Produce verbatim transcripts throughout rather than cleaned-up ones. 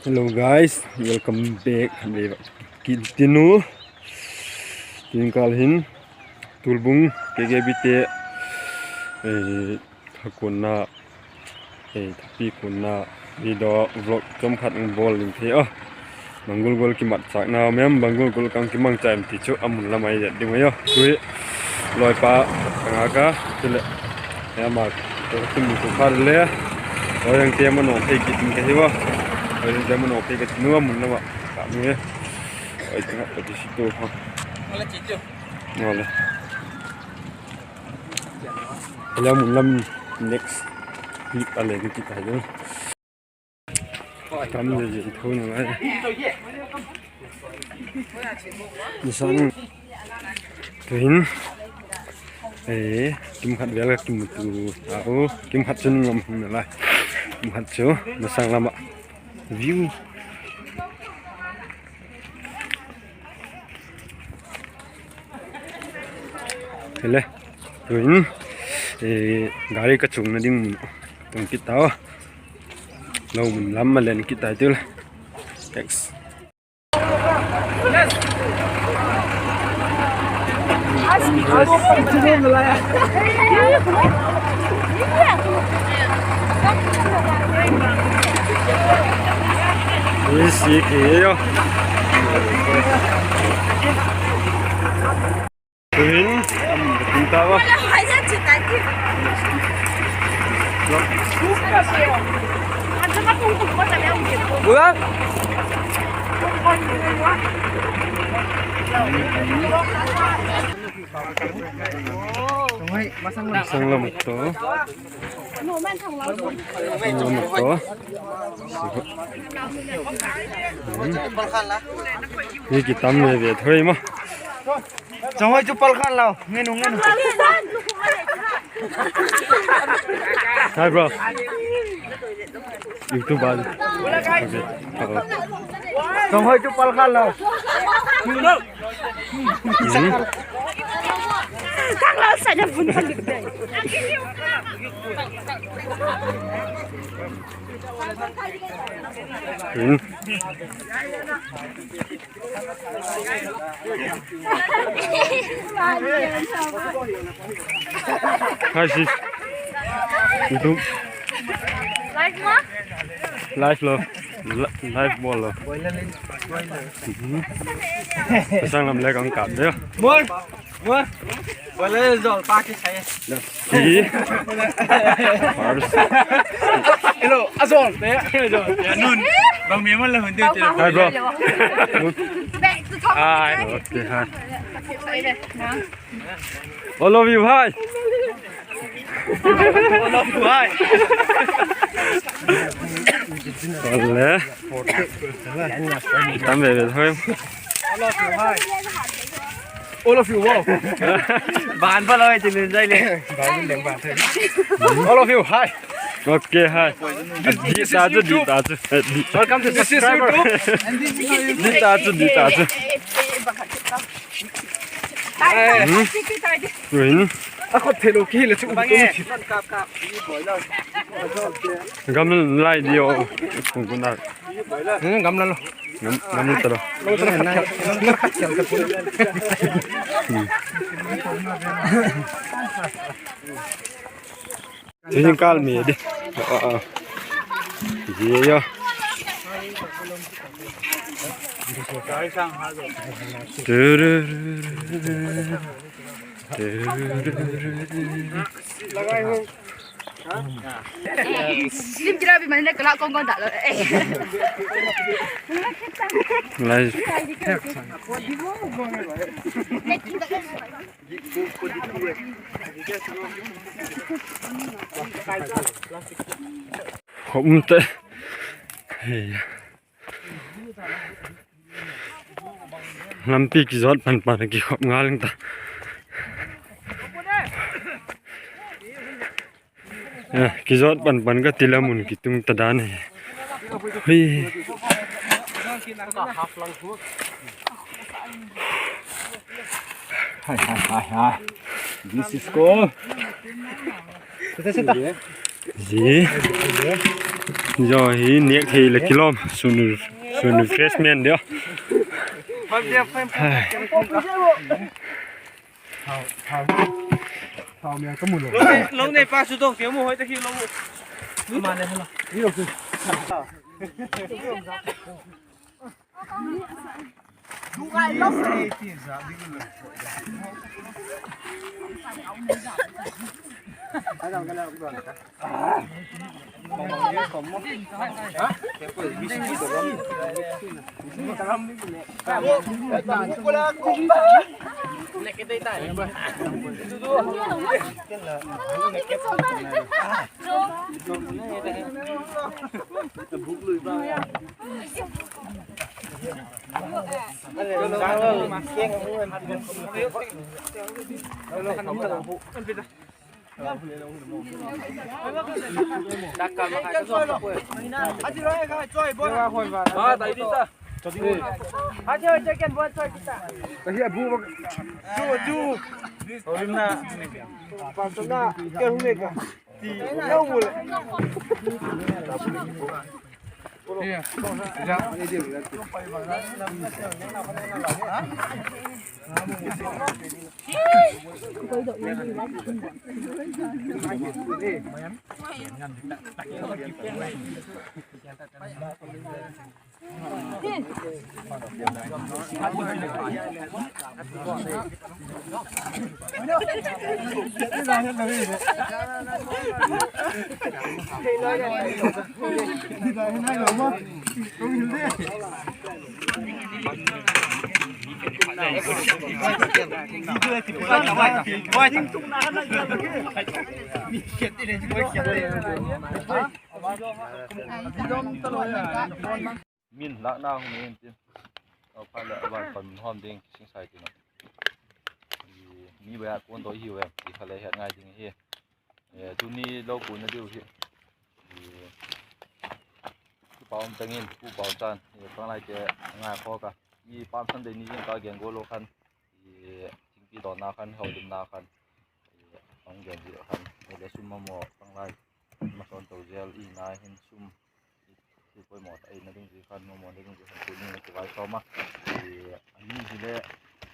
Hello guys, welcome back. Kit tinu. Tin kal hin Tulbung K K B te, eh, thakunna, eh, thapi kunna video vlog chomkhat in bawl ding thei a. Bang gual gual kimatchâkna um em, bang gual gual ka hung kimangcha em ti chu a mun lam ah i et ding uh ahi. Tu hi lawipa ka ngak a, chuleh ama ka tum tu kha le, lawi dangte man awng phei kit in ka hi a. Lawi dangte man awng phei ka ti nu a mun lam ah ka nu e. Ai, ka ngak ka ti si tu kha. Ngale. Hello, mun lam next clip a le kit ta ding. Kam le je tho na lai. Ni sang. Tuhin. Eh, kim khat vel ka kimutu. Au, kim khat chun ngam hung na lai. Kim khat chu, masang lam ah. View. Hele. Tuin, eh, gari ka chungna ding mun tung kit tau. Lo mun lam a len kit tai tiu le. Thanks. Isi ki yo. Tuhin, am, tung ta ba. Ula. Sang lam to. Sang lam to. Ni ki tam le ve thoi ma. Chonghoi chu pal khan lau. Ngen u, ngen u. Hi, bro. YouTube ah. Chonghoi chu pal khan lau. Thang lau sa na bun khan dik dai. Hmm. Hi, sis. YouTube. Live ma? Live lo. Li-, live bawl lo. Mhm. Pasang lam le kang kap de. Bol. Bol. Bol le zol pa ki sai. Ki. First. Hello, a zol te. Hello, zol. Ya nun. Bang mi man la hun de. Hi, bro. Hi. Okay, hi. All of you, hi. All of you, hi. Ole. Tam ve ve thoi. All of you, hi. All of you, wow. Ban pa loi ti lin jai le. Ban leng ban thoi. All of you, hi. Okay, hi. Di ta chu, di ta chu. Welcome to subscriber. Di ta chu, di ta chu. Hmm. Tuin. A khot thei lo ki le chu u ko chi. Gam lai di o. Kung kun a. Hmm, gam la lo. Gam, gam ta lo. Lo ta lo. Hmm. Tuhin kal mi di. Ah, ah. Ye yo. Lim kira bi man le kala kong kong da lo. Lai. Khop um te. Hei. Lampi kizot pan pan kikhop ngal ing ta. Eh, kizot pan pan ka ti la mun kitung ta dan hi. Hui. Hai, hai, hai, hai. This is cool. Zi. Zo hi nek thei le kilom. Sun, sun refreshment dia. Hai. Thau, thau, thau mi ka mu lo. Lo nei, lo nei pa chu dong ti mu hoi ta hi lo. Ma le hala. Ni lo chu. Min lâkna hun in tin, a pha leh a ban pan hawm ding kising sai tin a. Mi bia kuan doi hiu em ti kha le het ngai ding hi. Tuni lo kuanna diu hi, kipa um tang in Pu Pauchan, Panglaite ngai khawk a, i Palm Sunday ni zing ka gen gual lo khan, thingpi dawnna khan, houlimna khan, hung gen zia khan, le sum mamaw Panglai masawn to zel i nai hin sum i poimaw ta eina ding zia khan, mamaw na ding zia khan tuni kivai sawm a. A ni hile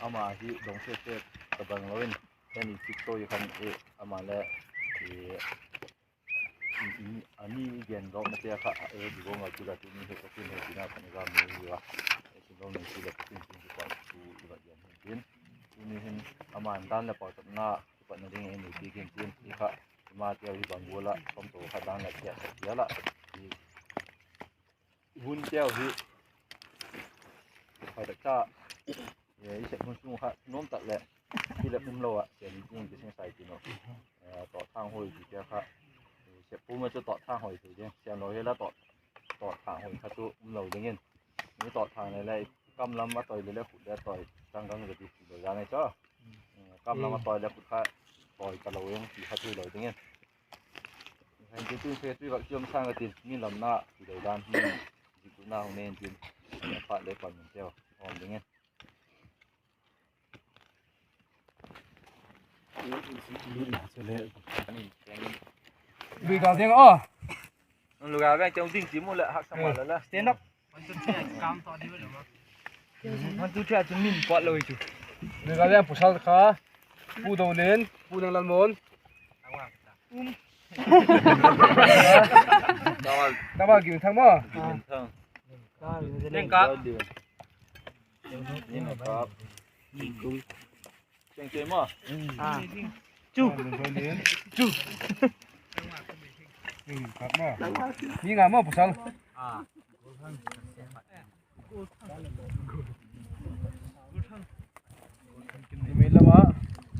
ama hi dong set set ka bang lo in, en i chik to i khan, ama le a ni i gen zawkna te kha, e di bawm a chu la tuni hi Pathian he tina khan i gam ni hi a, e sin lo nei si le Pathian tin kipak thu i va gen hin tin, tuni hin aman dan leh pauchapna kipatna ding ei nei piak hin tin, i kha, i ma teu hi bang gual ah sawm to kha dan leh kiak sak kial ah, i hun teu hi, kha tak cha, i sep hun sung kha nuam tak leh, i leh um lo ah sia ni tin kising sai tin a, tawh thang hoi ti te kha, sep pum a chu tawh thang hoi thei ding, siam lo hi la tawh, tawh thang hoi kha chu um lo dingin, mi tawh thang le le, kam lam a tawi le le khut le tawi, changgang le ti ti lo dan ai chu. Kam lam a tawi le khut kha tawi ta lo eng ti kha chu lo dingin. Heng tin tun se tui vak chiam sang a tin, mi lamna ti lo dan hi, zikna hung nen tin, phat le pan min teu hawm dingin. Lui gal ding aw. Lui gal veng cheu ding ti mu le hak sam la la. Stand up. One, two, three a chu min pawt lo hi chu. Lui gal veng Pu Sal Kha, Pu Dolen, Pu Nang Lalmon. Tama Gin Thang maw. Neng ka. Neng ka. Cheng cheng maw. Chu. Chu. Ni nga maw pasal. Email lam ah,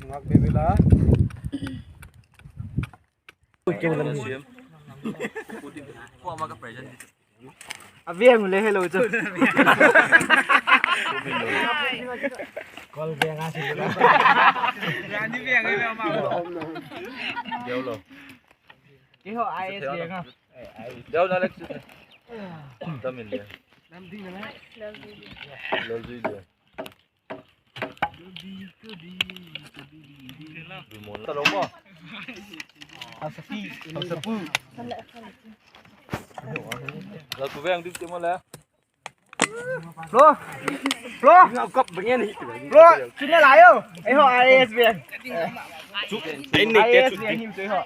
ngak bebe la. A veng le hello chu. Kol veng a si. Rani veng ai ma. Deu lo. Ki ho I S veng a. Deu na lek chu. Tamin le. Lol zui le. Rimon ta lo maw. Hausapu. Hausapu. La ku veng dik ti maw le. Bro. Bro. Bro. Chuna lai yo. Ei ho I S veng. Ei ni ke chu. I S veng him chu ei ho.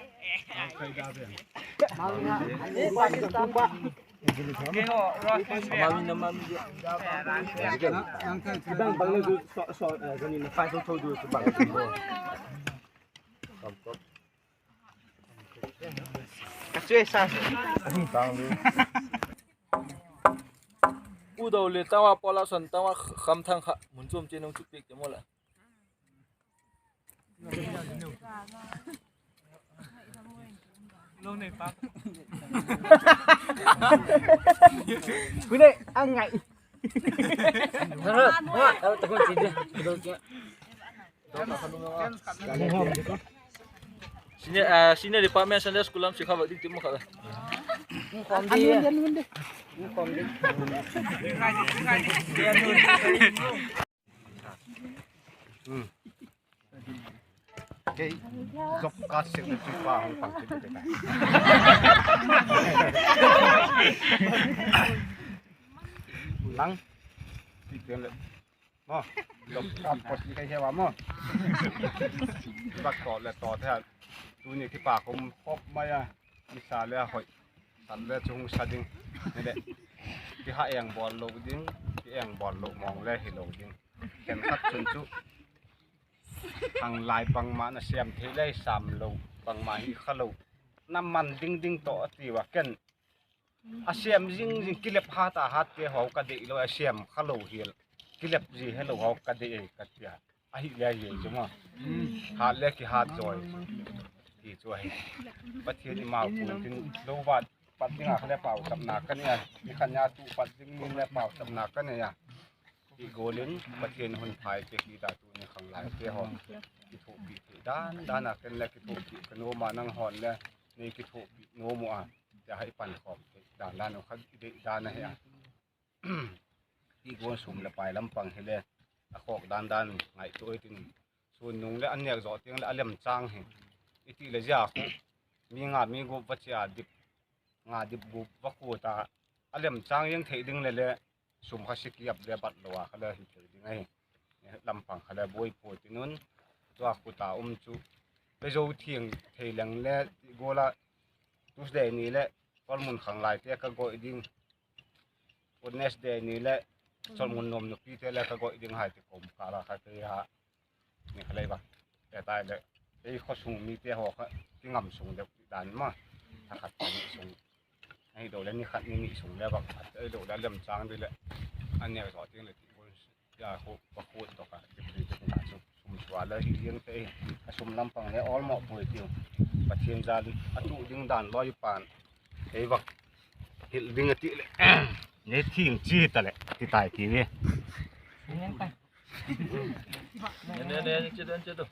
Ka chu e sa. U do le tawa pola son tawa kham thang kha mun chum che nung chu piak te mo la. Kune ang ngai. Senior, ah, senior department Sunday school lam sikha ba dik ti mo kha. Kei job card secretary pa hung pang kit te. Nang ti pen le mo, job card post ni kai hewa mo. Bak to le to the. Tuni kipak um khop mai a. Nisa le a hoi. San le chu hung sa ding. Ni le. Kiha eng bawl lo ding, ki eng bawl lo mawng le hi lo ding. Khenkhat chun chu khanglai bangma na siam thei le sam lo, bangma hi kha lo. Na man ding ding tawh a ti ua ken. A siam zing zing kilep hat a hat te haw ka dei lo, a siam kha lo hial. Kilep zi he lo haw ka dei ei ka tia. Ahi le ahi chu ma. Hat le kihat zawi. Ti chu ahi. Pathian i mau pui tin lo vat pat ding a kha le pauchapna ka nei a. I khan nia tu pat ding min le pauchapna ka nei a. Ti gual in Pathian hun phai te ki da tu ni khanglai te haw. Kithuapi thei dan dan a ken le kithuapi ka nuam a nang hon le. Nei kithuapi nuam u a. Tia hai pan khawm thei dan dan u kha i dei dan ahi a. Ti gual sum le pai lam pang hile a khawk dan dan ngaitua i tin. Sun nung le a nêk zaw tiang le a lemchang hi. I ti le zia khu mi nga mi gup va chia dip, nga dip gup va khu ta. A lemchang zing thei ding le le sum kha sikiap le bat lo a kha le hi thei ding ahi. Lam pang kha le buai pua tin un. Tua khu ta um chu. Pe zo thiang thei leng le ti gual a Tuesday ni le Chawlhmun khanglai te ka goi ding. Wednesday ni le Chawlhmun nuam nupi te le ka goi ding hai ti kom ka la kha kei ha. Ni kha lei ba. Te tai le ei khaw sung mi te haw kha ti ngam sung deu ti dan ma. Tha khat ni sung. Ahi deu le ni khat ni ni sung le ba khat. Ahi deu le lemchang di le. A nêk zaw tiang le ti gual. Tia khu ka khut tawk a, ti ti ti ka chu sum sua le hi liang te, a sum lam pang le awl mawh pui tiu. Pathian jal a tu ding dan lawi pan. Ei vak hil ding a ti le, ne thing chi ta le, ti tai ti ve. Ne, ne, ne, ne, che den, che do.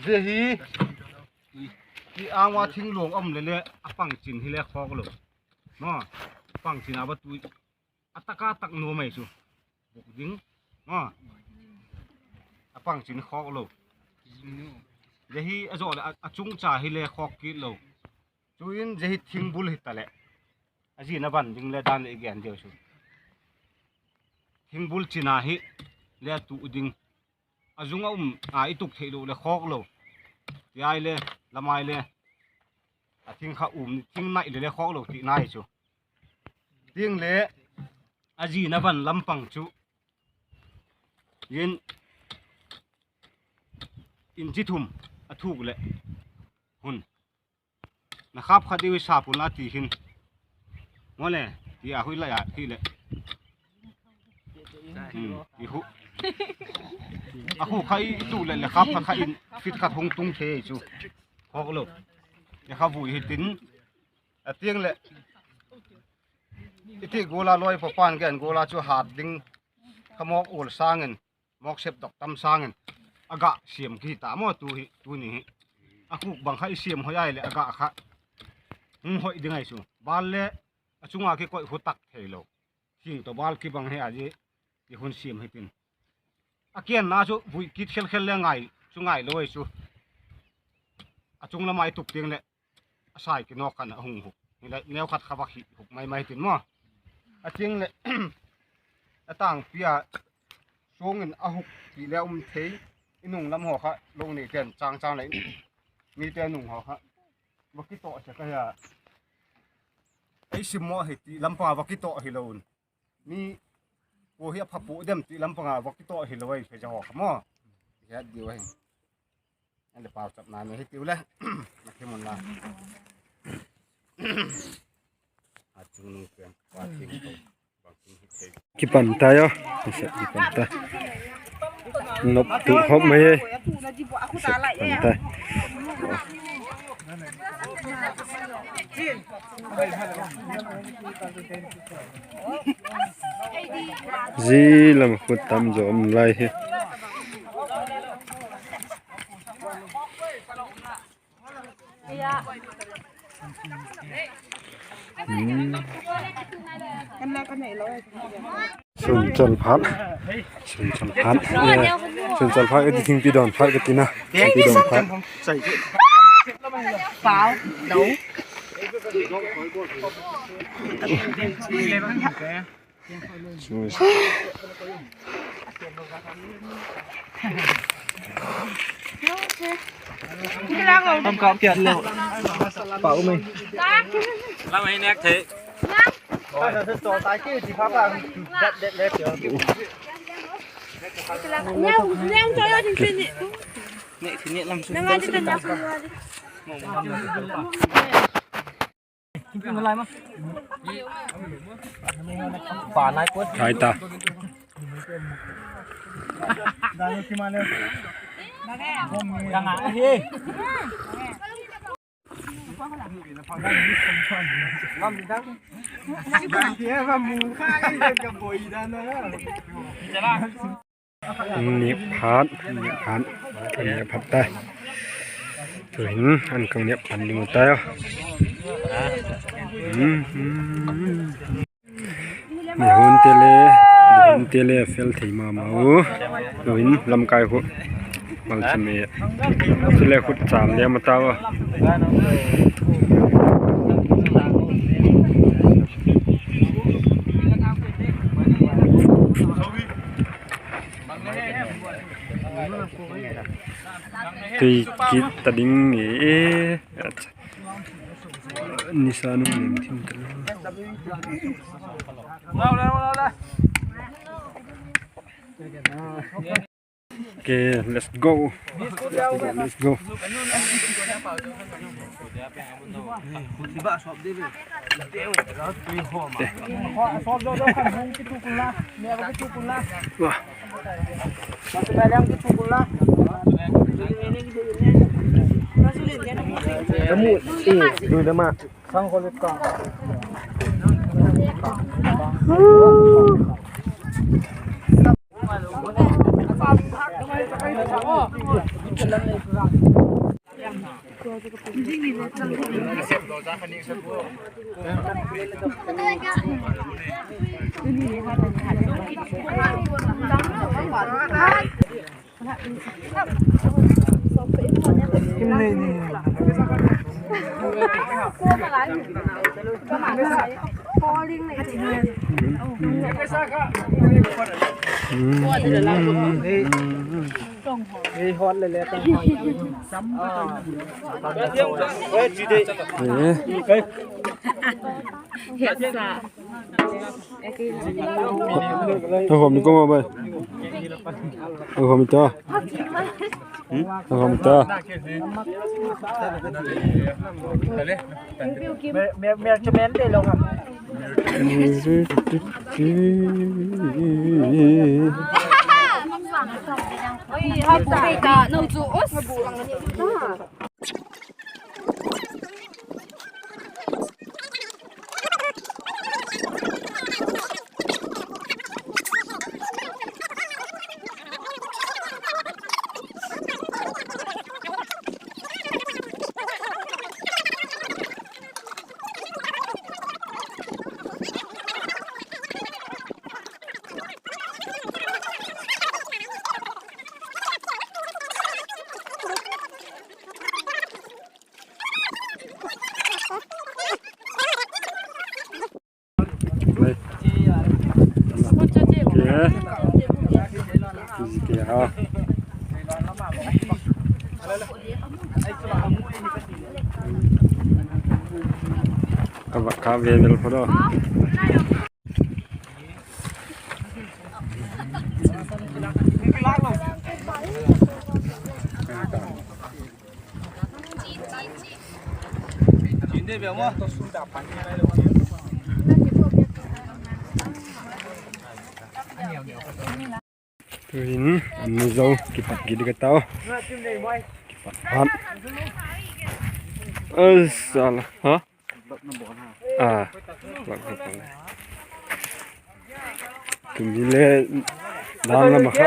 Ve hi, i ang a thing luang om le le, a pang chin hi le khawk lo. Ma, pang chin a va tui. A tak a tak nuam mai chu. Buk ding. Ma. A pang chin khawk lo. Zia hi a zawh le a, a chungcha hi le khawk kit lo. Chuin zia hi thingbul hi ta le. A zin a van ding le dan le i gen deu chu. Thingbul chin a hi le tu ding. A zung a um a i tuk thei lo le khawk lo. Ti ai le, lam ai le. A thing kha um, thing nai le le khawk lo ti nai chu. Tiang le a zin a van lam pang chu. Yin, inchi thum a thuk le. hun. Na khâp khat diu i sap un la ti hin. Mawle, ti a hui lai a ti leh. Hmm, i khu. A khu kha i tu leh le khâp khat kha in fit khat hung tung thei chu. Khawk lo. I kha vui hi tin. A tiang leh. I ti gual a loi pa pan gen gual a chu hat ding. Kha mawk ul sâng in. Mawk sep dok tam sâng in. A ga siam ki ta maw tu hi, tuni hi. A khuk bang kha i siam hoi ai leh a ga kha. Hung hoi ding ai chu. Bal le a chunga kikoih khu tak thei lo. Thing tawh bal kibang hi a ji. I hun siam hi tin. A kianna chu vui kit khel khel le ngai chu ngai lo ai chu. A chung lam ai tuk tiang leh a sai kinawk khan a hung huk. Hilai neu khat kha va hi huk mai mai tin maw. A tiang leh a tangpi a suang in a huk ti le um thei. I nung lam haw kha lo nei ten chang chang leh mite nung haw kha. Va kitawh se ka hia. Ei sim maw hi ti lam panga va kitawh hi lo un. Mi kua hi a pha pu dem ti lam panga va kitawh hi lo ai pe ja haw kha maw. Hiat diu ai. An le pau chap na ni hi tiu le. Na ki mun la. A chung nu ken pa ting ko. Kipan ta yo. Kipan ta. Nop tu hop mai e. Kipan ta. Zi lam khu tam zaw um lai hi. Sunchal phat. Sunchal phat. Eh, sunchal phat ka ti, thingpi dawn phat ka tina. Thingpi dawn phat. Pau, no. Tam kap kiat leu. Pa um ei. Lam ei nek thei. Nek thei nek lam. Thai ta. Ni phat, ni phat, ni phat tai. Tu hin an kang ni phat ding tai. Hmm, hmm. Ni hun te le, ni hun te le fel thei ma ma u. Tu hin lamkai khu. Mal chim e. Chule khut cham le ma ta u. Tui kit ta ding e. Nisa nung leng thim ta. Okay, let's go. Let's go, let's go. Wah. Kamu, eh, dui lama. Hom ni ko ma bai. Hom ni ta. Hmm? Ang ham ta. Mer, mer, mer, chairman te lo ham. Oi, hot ta. No chu, us. Ka va kha ve vel pha lo. Tu'hin an ni zo kipat kit ka tau. Kipat hat. Ai sala, ha? A. Tuni le dan lam a kha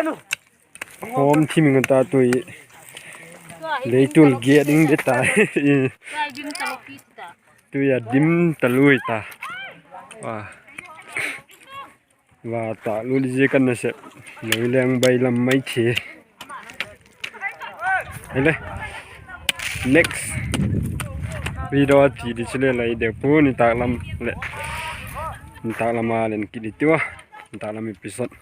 hawm thim ing ta tui. Leitul giat ding de ta. Tui a dim ta lui ta. Wa. Va ta lu li zia kan na sep. Lei leng bai lam mai thi. Hele. Next video a ti di chule lai de pu ni tak lam le. Ni tak lam a len kit di tua. Ni tak lam episode.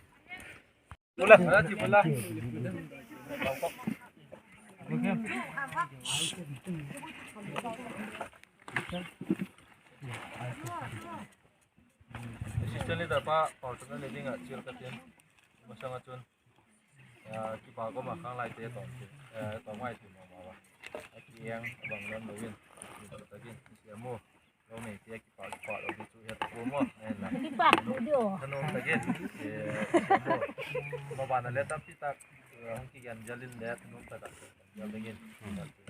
Assistant leader pa pauchapna nei ding ah chial ka tin. Masang a chun, ah, kipak kawm ah khanglaite tawm, eh, tawm ngai ti ma ma a. A kiang a bang lem lo in, ni tak in, i siam u. Lo nei te kipak, kipak lo di chu het ko maw, en la. Kipak lo di aw. Thanuam tak in, eh, maw. Maban a le tampi tak, eh, hung kigen jel in le, thanuam tak a, jel ding in.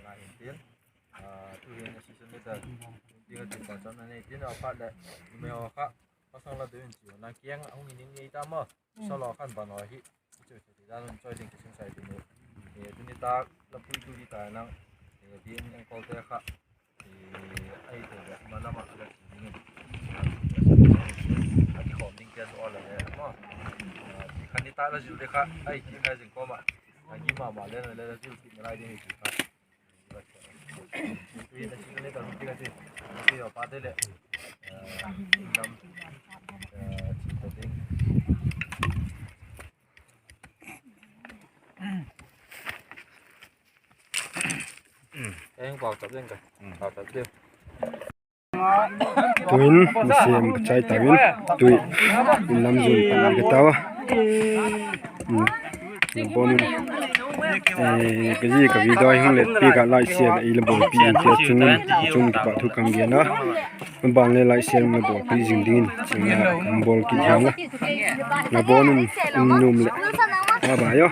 Ngai in tin. Ah, tu'hin assistant leader ding a ti pa chon a nei tin a phat le, numei haw kha, pasal la deu in chiu. Na kiang a hung in in ngei ta maw. Solo khan ban haw hi, i chu ti dan un choi ding kisung sai ti nu. Eh, tuni tak la pui tu di ta nang. Eh, di in engkol te kha. Eh, ai te le, ma lam a la ti ding in. A ti khawm ding te chu aw la le maw. Eh, ti khan ni tak la zil di kha, ai ti kha zing kawm a. A gi ma ma le, le la zil kit nalai ding hi ti kha. Tu'in, mi siam ka chai ta in, tui, in lam zun pan ka tau a. Hmm. Bon, eh, ka zi ka video hung le pi ka like share i la bawlpi in tia chun, chun kipahthu kan gen a. Ban le like share la bawlpi zing dingin, chun kan bawl kit hian la. Na bon un, um num le. Bye bye yo.